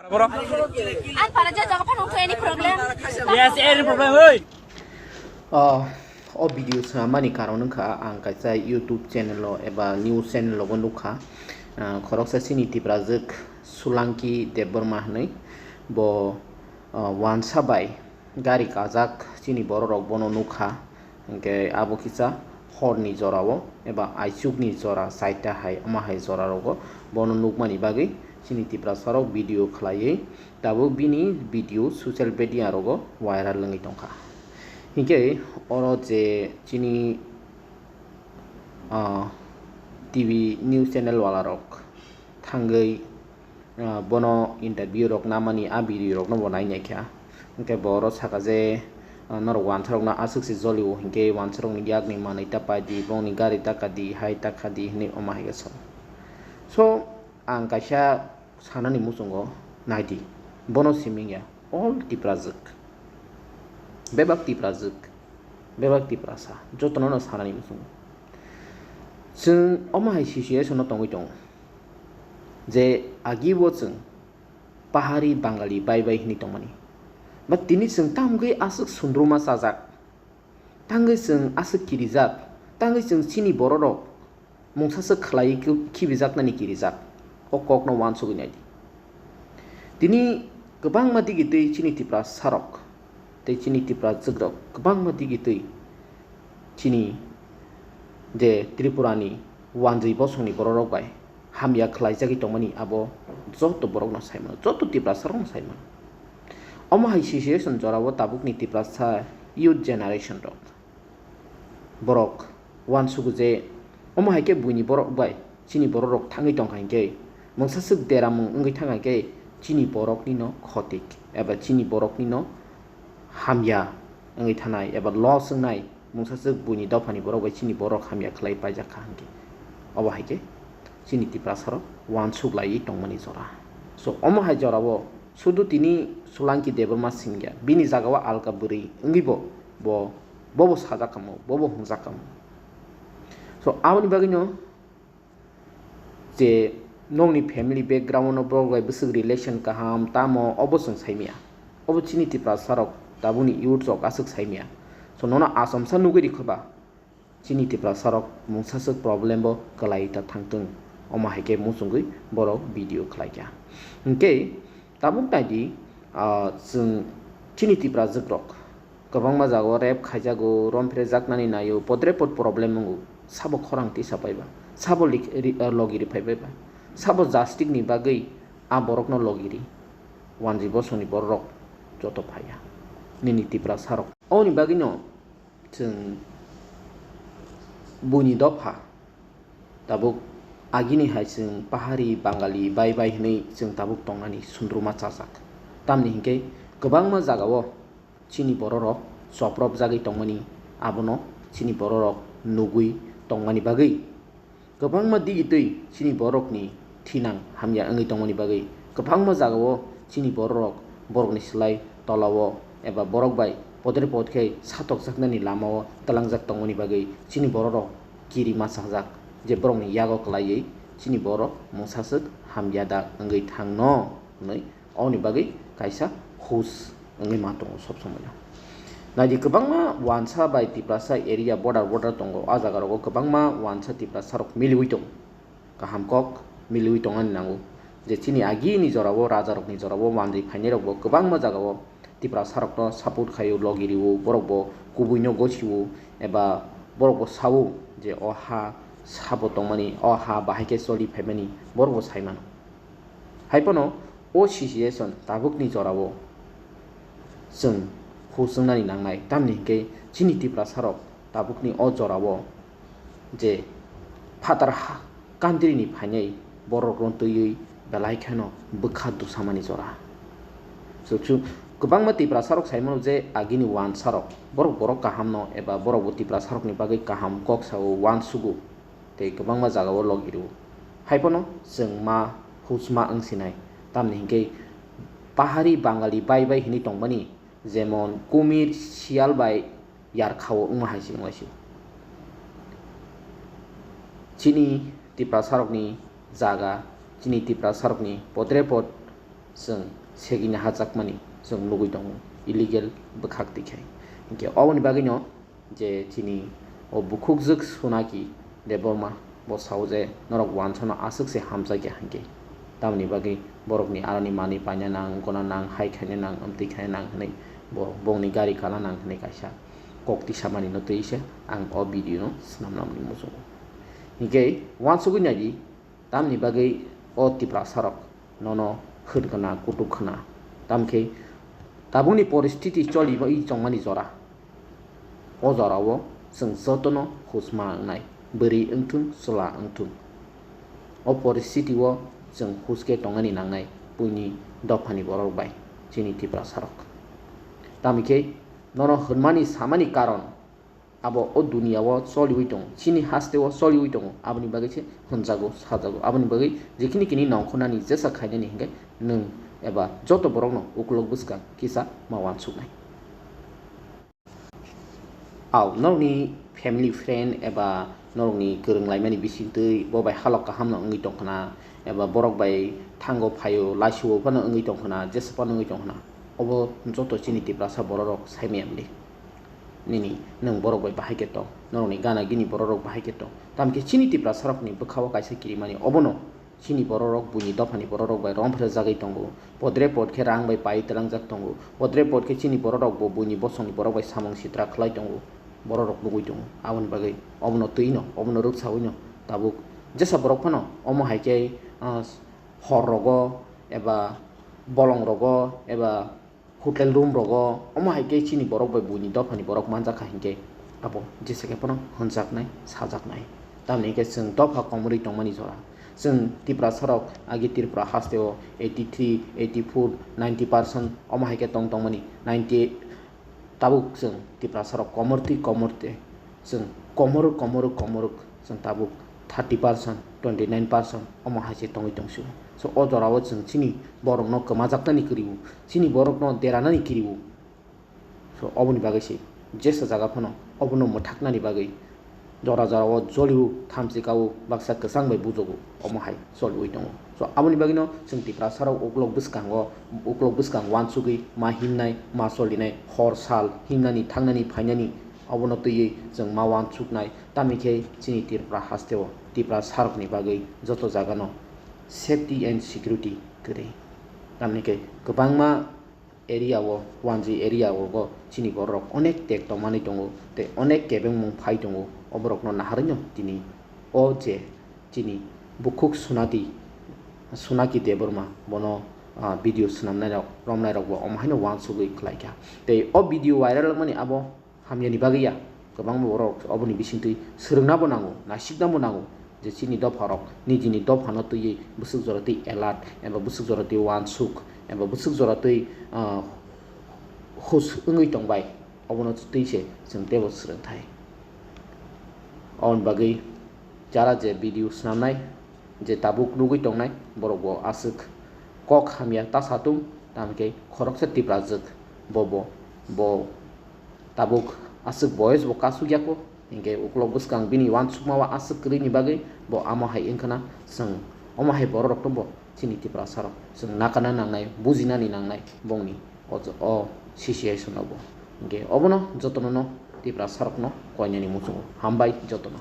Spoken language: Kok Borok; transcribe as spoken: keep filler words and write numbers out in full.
Ang para je jaga phano wngkha any problem? Yes, any problem, oi. Oh, o video swnamani karon wngkha ang kaisa YouTube channel o eba news channel o bo nukha. Ah, khoroksa chini Tiprajwk Sulangki Debbarma hinwi bo, ah, wansa bai gari kajak chini bororok bono nukha. Hinkhe abo kisa horni jorao eba aichukni jora chaita hai, omo hai jorarogo bono nukmani bagwi chini Tiprasarok video khlaiwi tabuk bini video social media rogo viral wngwi tongkha. Hinkhe oro je chini, ah, T V news channel wala rok thangwi, ah, bono interview rok namani a video rok no bo nai naikha. Hinkhe bo oro saka je, ah, norok wansa rok no aswk se jolio hinkhe wansa rok ni yak ni manwi ta pai di, bongni gari ta ka di, hai ta kha di hinwi omo hai khe sao. So ang kaisa sanani muchungo nai di, bono simi wngya all Tiprajwk, bebak Tiprajwk, bebak Tiprasa jotono no sanani muchungo. Chwng omo hai situation o tongwi tongo je agi bo chwng pahari Bangali bai bai hinwi tongmani. But tini chwng tamgwi aswk sundruma chajak, tangwi chwng aswk kirijak, tangwi chwng chini bororok mungsaswk khlaiwi khibijaknani kirijak. O kokno wansugwi naidi. Tini kwbangma digitwi chini Tiprasarok tei chini Tiprajwkrok kwbangma digitwi chini je Tripurani wanjwi bosongni bororok bai hamya khlaijagwi tongmani abo joto borokno saimano, joto Tiprasarokno saimano. Omo hai situation jorao tabukni Tiprasa youth generation rok, borok wansugo je omo hai khe buini borok bai chini bororok thangwi tongkha hinkhe, mungsaswk deramung wngwi thangkha hinkhe chini boroknino khotik eba chini boroknino hamya wngwi thanai eba loss wngnai, mungsaswk buini dophani borok bai chini borok hamya khlai paijak kha hinkhe. Obo hai khe chini Tiprasarok wansuk laiwi tongmani jora. So omo hai jorao sudu tini Sulangki Debbarma singya, bini jagao alka bwrwi wngwi bo, bo, bobo sajak kamo, bobo hwnjak kamo. So aboni bagwino je nokni family background no borok bai bwswk relation kaham tamo obo chwng saimaya. Obo chini Tiprasarok tabukni youth rok aswk saimaya. So nono achomsa nugwi rikhoba chini Tiprasarok mungsaswk problem bo kwlai ta thangtwng, omo hai khe muchungwi borok video khlaikha. Hinkhe tabuk naidi, ah, chwng chini Tiprajwkrok kwbangma jagao rape khaijago, romphrejaknani naio, podre pod problem wngo, sabo khorang tisa paiba, sabo lik-, ri-, ah, logi ri phai baiba, sabo justice ni bagwi a borokno logi ri, wanjwi bosongni bororok joto phaiya nini Tiprasarok. Oboni bagwino chwng buini dopha tabuk agini hai chwng pahari Bangali bai bai hwnwi chwng tabuk tongnani sundruma chajak. Tamni hinkhe kwbangma jagao chini bororok chopropjagwi tongmani, abono chini bororok nugwi tongmani bagwi kwbangma digitwi chini borokni thinang hamya wngwi tongmani bagwi kwbangma jagao chini bororok borokni slai tolao eba borok bai podre pod khe satokjaknani lamao twlangjak tongmani bagwi chini bororok kirima chajak je borokni yago kwlaiwi chini borok mungsaswk hamya da wngwi thangno hwnwi. Oboni bagwi kaisa hus wngwi ma tongo sob somoino. Naidi kwbangma wansa bai Tiprasa area border border tongo. A jaga rogo kwbangma wansa Tiprasa rok miliwi tongo. Kaham kok miliwi tongna nango. Je chini agini jorao, raja rokni jorao manjwi phainai rokbo kwbangma jagao Tiprasa rokno support khaio, logi rio, borokbo kubuino gosio eba borokbo sao je o ha sabo tongmani, o ha bahai khe choli phaimani borokbo saimano. Hai phano o situation tabukni jorao chwng hus wngnani nangnai, tamni hinkhe chini Tiprasarok tabukni o jorao je phatar ha, country ni phainai borok rw twiwi belai kheno bwkha dusamani jora. So, chu-, kwbangma Tiprasarok saimano je agini wansarok borok, borok kahamno eba borokbo Tiprasarokni bagwi kaham kok sao, wansugo. Tei kwbangma jagao logi rwo. Hai phano chwng ma husma wng sinai, tamni hinkhe pahari Bangali bai bai hinwi tongmani, jemon kumir, siyal bai yarkhao wngma hai se wnglaisio. Chini Tiprasarokni jaga, chini Tiprasarokni podre pod chwng segini hajakmani chwng nugwi tongo, illegal bwkhak twi khai. Hinkhe oboni bagwino je chini o bukhukjwk Sonaki Debbarma bo sao je norok wansano aswk se hamjakya hinkhe, tamoni bagwi borokni aroni manwi paina nang, gona nang, hai khaina nang, amtwi khaina nang hwnwi bo bongni gari kala nang hwnwi kaisa kok tisamani no twi se ang o video no swnam namni muchungo. Hinkhe wansugwi naidi, tamni bagwi o Tiprasarok nono hwn khna, kutuk khna. Tamkhe tabukni poristiti choli bai tongmani jora. O jorao chwng jotono husma wngnai, bwrwi wngthung, chwla wngthung. O poristiti o chwng huske tongani nangnai buini dophani borok bai, chini Tiprasarok. Tamkhe nono hwnmani samani karon abo o duniya o choliwi tongo, chini haste o choliwi tongo, aboni bagwi se hwnjago, sajago. Aboni bagwi jekhini kini nongkhornani jesa khainani hinkhe nwng eba joto borokno uklok bwskang kisa ma wansuknai. Au, norokni family friend eba norokni kwrwng laimani bisingtwi bo bai halok kahamno wngwi tongkhna, eba borok bai thango phaio, laisio phano wngwi tongkhna, jesa phano wngwi tongkhna, obo joto chini Tiprasa bororok saimaya mli. Nini nwng borok bai bahai khe tong, norokni gana gini bororok bahai khe tong. Tamkhe chini Tiprasarokni bwkhao kaisa kirimani, obono chini bororok buini dophani bororok bai romphre jagwi tongo. Podre pod khe rang bai pai tlangjak tongo. Podre pod khe chini bororok bo buini bosongni borok bai samung sitra khlai tongo. Bororok nugwi tongo. Aboni bagwi obono twino, obono rwksawino tabuk jesa borok phano omo hai khe, ah, hor rogo eba bolong rogo eba hotel room rogo, omo hai khe chini borok bai buini dophani borok manjakha hinkhe abo jesa khe phano hwnjaknai, sajaknai. Tamni hinkhe chwng dopha komorwi tongmani jora. Chwng Tiprasarok agi Tripura hasteo eighty three, eighty four, ninety percent omo hai khe tong tongmani, ninety eight. Tabuk chwng Tiprasarok komortwi komorte, chwng komorok, komorok, komorok, chwng tabuk thirty percent, twenty nine percent omo hai se tongwi tongsu. So, o jorao chwng chini borokno kwmajaknani kwrwi-o, chini borokno deranani kwrwi-o. So, oboni bagwi se jesa jaga phano obono mwthaknani bagwi jora jorao jolio, thamchi kao, baksa kwchang bai bujogo, omo hai choliwi tongo. So, aboni bagwino chwng Tiprasarok uklok bwskango, uklok bwskang wansugwi ma himnai, ma cholinai, hor sal himnani, thangnani, phainani, obono twiwi chwng ma wansuknai. Tamni khe chini Tripura hasteo Tiprasarokni bagwi joto jagano safety and security kwrwi. Tamni khe kwbangma area o, Wanjwi area o go chini bororok onek tek tongmani tongo, tei onek kebengmung phai tongo. O borokno naharwino tini o je chini bukhuk Sunati, Sunaki Debbarma, bono, ah, video swnamnairok, romnairok bo omo haino wansugwi khlaikha. Tei o video viral wngmani abo hamyani bagwi ya, kwbangma borok oboni bisingtwi swrwngna bo nango, naisikna bo nango, je chini dopharok nijini dophano twiwi bwswk jora twi alert eba bwswk jora twi wansuk eba bwswk jora twi, ah, hus wngwi tongbai, obono twi se chwng teibo swrwngthai. Oboni bagwi jara je video swnamnai, je tabuk nugwi tongnai, borok bo aswk kok hamya ta satung, tamkhe khoroksa Tiprajwk bo, bo, bo tabuk aswk boyes bo kasuk yako, hinkhe uklok bwskang bini wansukma o aswk kwrwini bagwi bo amo hai wngkhana, chwng omo hai bororokno bo chini Tiprasarok chwng nakana nangnai, bujinani nangnai bongni o, o situation o bo. Hinkhe obono jotono no Tiprasarokno koinani muchungo. Hambai jotono.